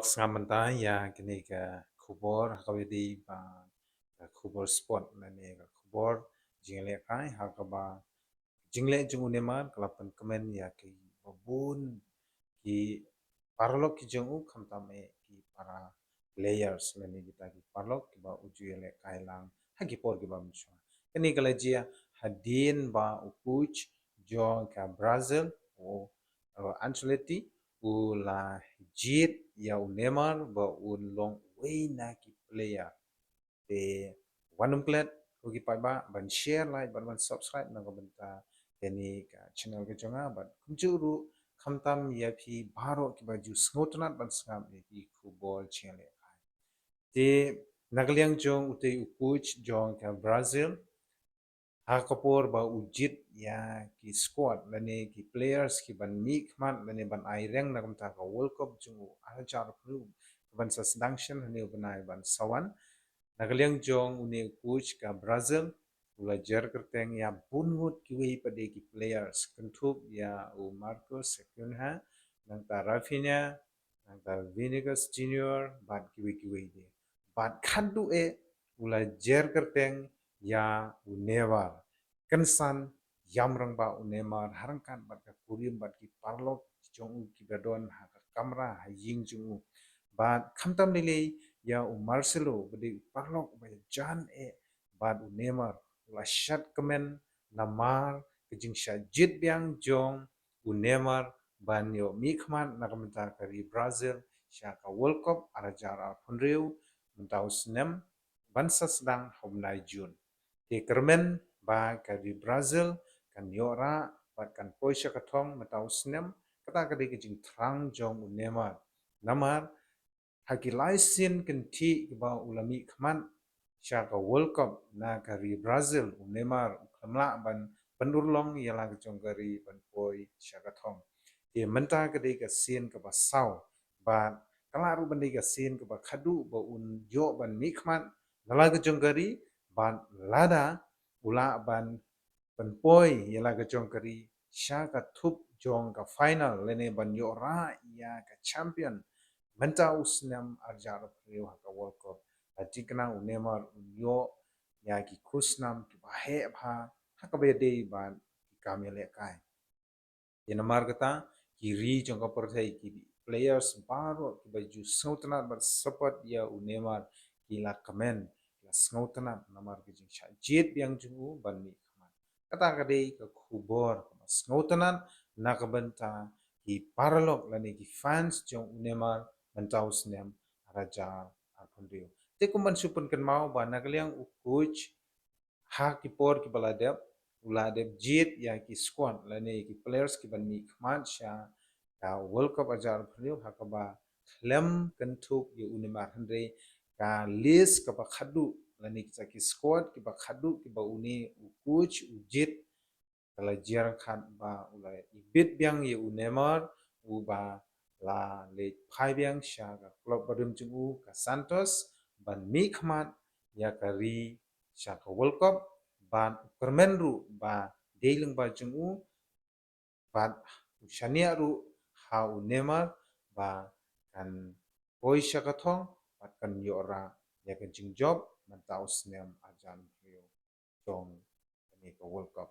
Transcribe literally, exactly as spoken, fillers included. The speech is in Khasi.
Sngap mynta ïa kane ka khubor ha kaba ïadei bad ka khubor sport lane ka khubor jingïalehkai ha kaba jingleh jong u Neymar ka la pynkmen ïa kiba bun ki paralok ki jong u khamtam eh ki para players lane kita ki paralok kiba u ju ïalehkai lang ha ki por kiba mynshuwa. Kane ka la jia hadien ba u coach jong ka Brazil u, u Ancelotti u la jied ïa u Neymar ba un long uwei na ki player. Te wat nym klet ko ki paidbah ban share, like bad ban subscribe na ka bynta kane ka channel ka jong nga bad kumjuh ruh khamtam ïa phi baroh kiba ju sngewtynnat ban sngap ïa ki khubor jingïalehkai. Te na ka liang jong utei u coach jong ka Brazil ha ka por ba u jied ïa ki squad lane ki players ki ban mihkhmat lane ban ai reng na ka bynta ka World Cup jong u ar hajar arphew ka ban sa sdang shen ha une u bnai ban sa wan. Na ka liang jong une u coach ka Brazil u la jer kyrteng ïa bun ngut kiwei pat de ki players kynthup ïa u Marcos Acuna, nangta Raphinha, nangta Vinicius Junior bad kiwei kiwei de. Bad khadduh eh u la jer kyrteng ïa u Neymar. Kynsan ïam rangbah u Neymar ha ryngkat bad ka kurim bad ki paralok jong u kiba don ha ka kamra ha ïing jong u. Bad khamtam lei lei ïa u Marcelo ba dei u paralok ba ïajan eh bad u Neymar u la shad kmen namar ka jingshah jied biang jong u Neymar ban ïoh mihkhmat na ka bynta ka ri Brazil sha ka World Cup ar hajar arphew hynriew mynta u snem ban sa sdang ha u bnai Jun. Te kyrmen ba ka ri Brazil kan ïoh rah bad kan poi sha ka thong mynta u snem, kata ka dei ka jingthrang jong u Neymar. Namar ha ki lai sien kynthih kiba u la mihkhmat sha ka World Cup na ka ri Brazil u Neymar u khlem lah ban pynurlong ïa la ka jong ka ri ban poi sha ka thong. Te mynta ka dei ka sien kaba saw bad ka lah ruh ban dei ka sien kaba khadduh ba un ïoh ban mihkhmat na la ka jong ka ri bad lada u lah ban pynpoi ïa la ka jong ka ri sha ka thup jong ka final lane ban ïoh rah ïa ka champion mynta u snem ar hajar arphew hynriew ha ka World Cup. La thikna u Neymar un ïoh ïa ki khusnam kiba heh bha ha kaba ïadei bad ki kam ïalehkai. Te namar kata ki ri jong ka pyrthei, ki players baroh kiba ju sngewtynnat bad support ïa u Neymar ki la kmen, ki la sngewtynnat namar ka jingshah jied biang jong u ban mihkhmat. Kata ka dei ka khubor kaba sngewtynnat na ka bynta ki paralok lane ki fans jong u Neymar mynta u snem ar hajar arphew hynriew. Te kum ban shu pynkynmaw ba na ka liang u coach ha ki por kiba la dep u la dep jied ïa ki squad lane ki players kiban mihkhmat sha ka World Cup ar hajar arphew hynriew ha kaba khlem kynthup ïa u Neymar, hynrei ka list kaba khadduh lane kita ki squad kiba khadduh kiba une u coach u jied ka la jia ryngkat ba u la ibit biang ïa u Neymar uba la leit phai biang sha ka club ba dum jong u ka Santos ban mihkhmat ïa ka ri sha ka World Cup bad u kyrmen ruh ba dei lyngba jong u bad u shaniah ruh ha u Neymar ba kan poi sha ka thong bad kan ïoh rah ïa ka jingjop mynta u snem ar hajar arphew hynriew jong kane ka World Cup.